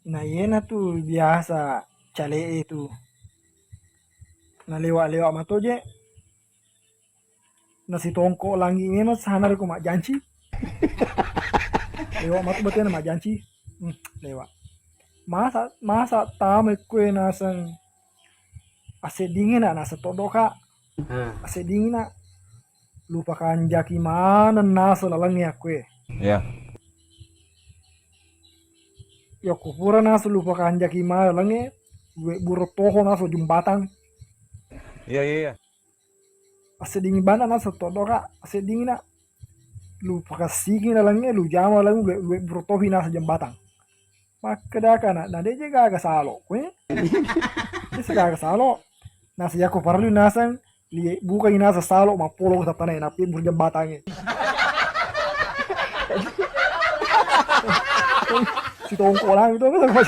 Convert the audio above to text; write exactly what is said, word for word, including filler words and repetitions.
Na iyena tu biasa cale'e tu. Nalewa-lewa mato je. Nasitongko langi memang sana reko majjanci. Lewa matu batena majjanci. Hmm, lewa. Masa, masa tama kue naseng aseddingina nasa toddoka. Hmm. Aseddingina lupakan jaki maneng nasa laleng ya kue. Ya. Ya kupura nasa lupakan jaki maneng laleng, gue buro toho nasa jumbatang. Iya, iya, iya. Aseddingi bana nasa toddoka, aseddingina. Lu pakassingi lalengnge, lu jama lalengnge, lu, lu buro tohi nasa jembatang. Makkedaka na, na deje gaga salo, kue. Desa gaga salo. Nasa yako parlu nasang, li bukai nasa salo, mappolo ke tatana, napi buru jembatangnge. Sitongko lang itu, apa?